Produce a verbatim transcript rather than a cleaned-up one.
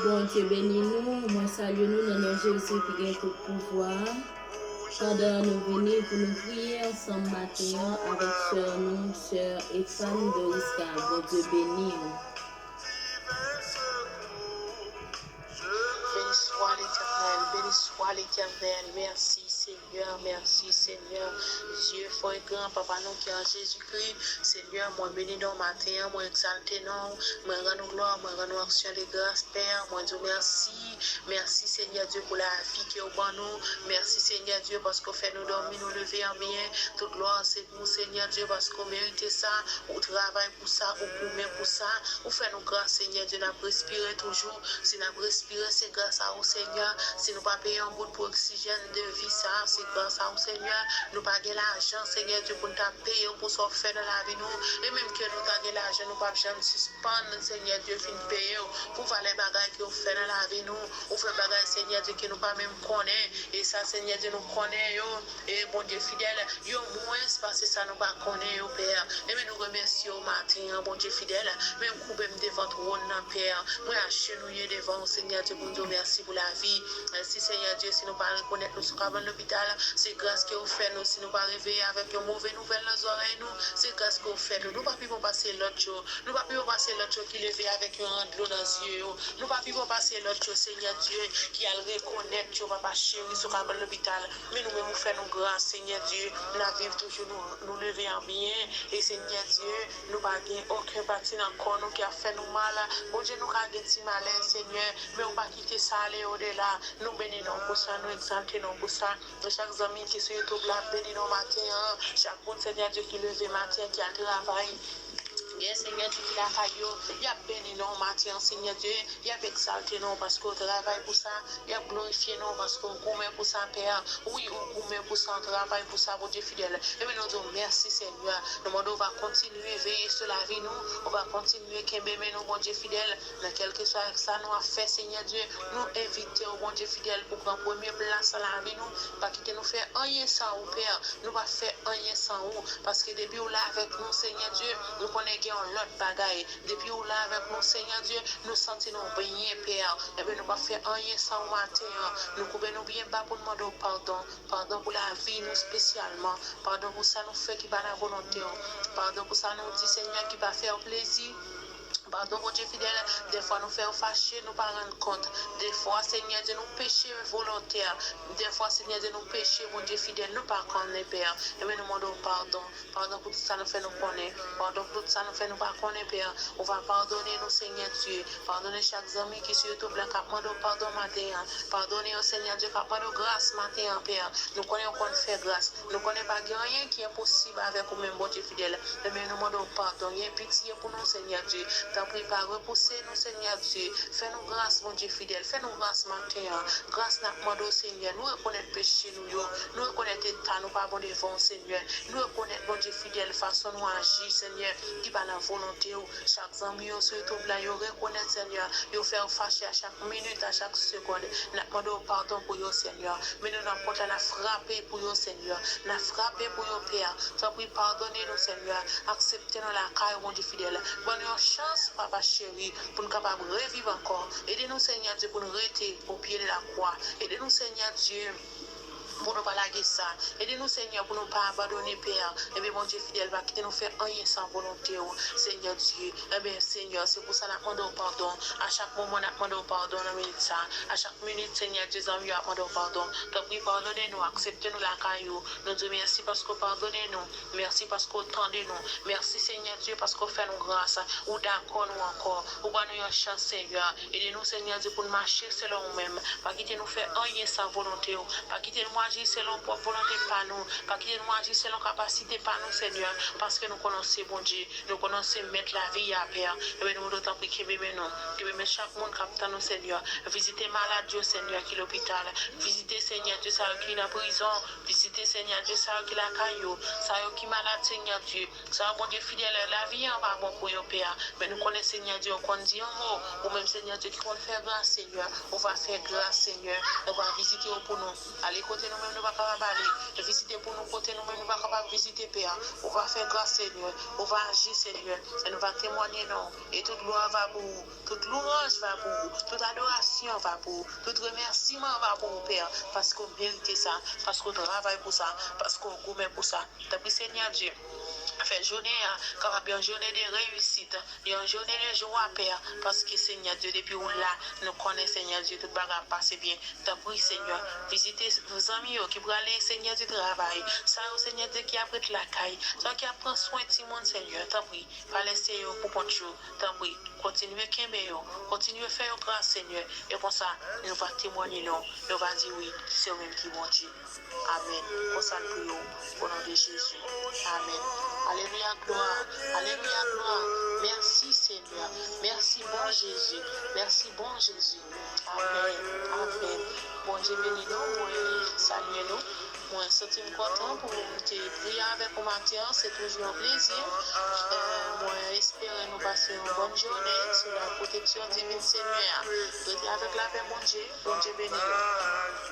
Bondye beni nou. Mwen salye nou nan non Jezi ki gen tout pouvwa. Pandan nou vini pou nou priye ansanm maten an avèk sè nou, sè Efann Doriska. Bondye beni w. Béni soit l'Éternel, béni soit l'Éternel. Merci Seigneur, merci Seigneur. Dye fò e gran, Papa nou ki an Jezikri. Senyè, mwen beni non w maten an, mwen egzalte non w, mwen rann ou glwa, mwen rann ou aksyon de gras, Pè. Mwen di w mèsi. Mèsi, Senyè Dye, pou lavi ke w ban nou. Mèsi, Senyè Dye, paske w fè nou dòmi, nou leve an byen. Tout glwa se pou ou, Senyè Dye, paske w merite sa. Ou travay pou sa, ou goumen pou sa. Ou fè nou gras, Senyè Dye, n ap respire toujou. Si n ap respire, se gras a ou, Senyè. Si nou pa peye yon goud pou oksijèn de vi sa a, se gras a ou, Senyè. Nou pa gen lajan, Senyè Dye, pou n ta peye w pou sa w fè nan lavi nou. E menm ke nou ta gen lajan, nou p ap janm sispann, Senyè Dye, fin peye w pou valè bagay ke w fè nan lavi nou. Ou fè bagay, Senyè Dye, ke nou pa menm konnen. E sa, Senyè Dye, nou konnen yo. E Bondye fidèl, yo mwens pase sa nou pa konnen yo, Pè. Ebyen, nou remèsye w maten an, Bondye fidèl. Men m koube m devan twòn nan, Pè. Mwen ajenouye devan w, Senyè Dye, pou m di w mèsi pou lavi. Mèsi, Senyè Dye, si nou pa rekonèt nou sou kabann lopital, se gras ke w fè nou. Si nou pa reveye avèk yon move nouvèl nan zòrèy nou, se gras ke w fè nou. Nou pa pi bon pase lòt yo. Nou pa pi bon pase lòt yo ki leve avèk yon ran dlo nan zye yo. Nou pa pi bon pase lòt yo, Senyè Dye, ki al rekonèt yo, Papa cheri, sou kabann lopital. Men nou menm, ou fè nou gras, Senyè Dye. N ap viv toujou, nou, nou leve an byen. E, Senyè Dye, nou pa gen okenn pati nan kò nou ki ap fè nou mal. Bondye, nou ka gen ti malè, Senyè, men ou pa kite sa ale odela. Nou beni non w pou sa, nou egzalte non w pou sa. Chak zanmi ki sou YouTube la, beni non w maten an. Chak moun, Senyè Dye, ki leve maten an, ki al travay. Gen Senyè Dye ki lakay yo, y ap beni non w maten an, Senyè Dye, y ap egzalte non w paske w travay pou sa, y ap glorifye non w paske w goumen pou sa, Pè. Wi, ou goumen pou sa, w travay pou sa, Bondye fidèl. Ebyen, nou di w mèsi, Senyè. Nou mande w va kontinye veye sou lavi nou, ou va kontinye kenbe men nou, Bondye fidèl, nan kèlkeswa sa nou ap fè, Senyè Dye. Nou envite w, Bondye fidèl, pou pran premye plas nan lavi nou. Pa kite nou fè anyen san ou, Pè. Nou pa fè anyen san ou, paske depi w la avèk nou, Senyè Dye, nou konnen gen yon lòt bagay. Depi w la avèk nou, Senyè Dye, nou santi nou byen, Pè. Ebyen, nou pa fè anyen san ou maten an. Nou koube nou byen ba pou n mande w padon. Padon pou lavi nou espesyalman. Padon pou sa nou fè ki pa nan volonte w. Padon pou sa nou di, Senyè, ki pa fè w plezi. Padon, Bondye fidèl, dèfwa nou fè w fache, nou pa rann kont. Dèfwa, Senyè Dye, nou peche volontè. Dèfwa, Senyè Dye, nou peche, Bondye fidèl, nou pa konnen, Pè. Ebyen, nou mande w padon. Padon pou tout sa nou fè nou konnen. Padon pou tout sa nou fè nou pa konnen, Pè. Ou va padone nou, Senyè Dye. Padone chak zanmi ki sou YouTube la k ap mande w padon maten an. Padone yo, Senyè Dye, k ap mande w gras maten an, Pè. Nou konnen w konn fè gras. Nou konnen pa gen anyen ki enposib avèk ou menm, Bondye fidèl. Ebyen, nou mande w padon. Gen pitye pou nou, Senyè Dye. Tanpri, pa repouse nou, Senyè Dye. Fè nou gras, Bondye fidèl. Fè nou gras maten an. Gras n ap mande w, Senyè. Nou rekonèt peche nou yo. Nou rekonèt eta nou pa bon devan w, Senyè. Nou rekonèt, Bondye fidèl, fason nou aji, Senyè, ki pa nan volonte w. Chak zanmi yo sou YouTube la, yo rekonèt, Senyè. Yo fè w fache a chak minit, a chak segonn. N ap mande w padon pou yo, Senyè. Men nou nan pòt la, n ap frape pou yo, Senyè. N ap frape pou yo, Pè. Tanpri, padone nou, Senyè. Aksepte nou lakay ou, Bondye fidèl. Ban nou yon chans, Papa cheri, pou n kapab reviv ankò. Ede nou, Senyè Dye, pou n rete o pye de la kwa. Ede nou, Senyè Dye, pou nou pa lage sa. Ede nou, Senyè, pou nou pa abandone, Pè. Ebyen, Bondye fidèl, pa kite nou fè anyen san volonte w, Senyè Dye. Ebyen, Senyè, se pou sa n ap mande w padon. A chak moman, n ap mande w padon nan minit sa. A chak minit, Senyè Dye, zanmi yo ap mande w padon. Tanpri, padone nou, aksepte nou lakay ou. Nou di w mèsi paske w padone nou. Mèsi paske w tande nou. Mèsi, Senyè Dye, paske w fè nou gras. Ou dakò nou ankò. Ou ban nou yon chans, Senyè. Ede nou, Senyè Dye, pou n mache selon ou menm. Pa kite nou fè anyen san volonte w. Pa kite nou aji selon pwòp volonte pa nou. Pa kite nou aji selon kapasite pa nou, Senyè. Paske nou konnen w se Bondye. Nou konnen w se Mèt lavi a, Pè. Ebyen, nou mande w tanpri kenbe men nou. Kenbe men chak moun k ap tann ou, Senyè. Vizite malad yo, Senyè, ki lopital. Vizite, Senyè Dye, sa yo ki nan prizon. Vizite, Senyè Dye, sa yo ki lakay yo. Sa yo ki malad, Senyè Dye. Sa yo, Bondye fidèl, lavi an pa bon pou yo, Pè. Men nou konnen, Senyè Dye, ou konn di yon mo. Ou menm, Senyè Dye, ki konn fè gras, Senyè. Ou va fè gras, Senyè. Ou va vizite yo pou nou. Ale kote nou menm nou pa kapab ale. Vizite pou nou kote nou menm nou pa kapab vizite, Pè. Ou va fè gras, Senyè. Ou va aji, Senyè. E nou va temwanye non w. E tout glwa va pou ou. Tout lwanj va pou ou. Tout adorasyon va pou ou. Tout remèsiman va pou ou, Pè. Paske w merite sa. Paske w travay pou sa. Paske w goumen pou sa. Tanpri, Senyè Dye, fè jounen an kapab yon jounen de reyisit, yon jounen de jwa, Pè, paske, Senyè Dye, depi w la, nou konnen, Senyè Dye, tout bagay ap pase byen. Tanpri, Senyè, vizite zanmi yo ki prale, Senyè Dye, travay, sa yo, Senyè Dye, ki ap ret lakay, sa yo ki ap pran swen timoun, Senyè, tanpri, pa lese yo pou kont yo, tanpri, kontinye kenbe yo, kontinye fè yo gras, Senyè, e konsa, nou va temwanye non w, nou va di wi, se ou menm ki Bondye. Amèn. Konsa n priye w, o non de Jezi. Amèn. Alelouya, glwa. Alelouya, glwa. Mèsi, Senyè. Mèsi, bon Jezi. Mèsi, bon Jezi. Amèn. Amèn. Bondye beni nou. Mwen salye nou. Mwen santi m kontan pou m te priye avèk ou maten an. Se toujou yon plezi. Eh, mwen espere nou pase yon bòn jounen sou la pwoteksyon diven Senyè a. Rete avèk lapè Bondye. Bondye beni nou.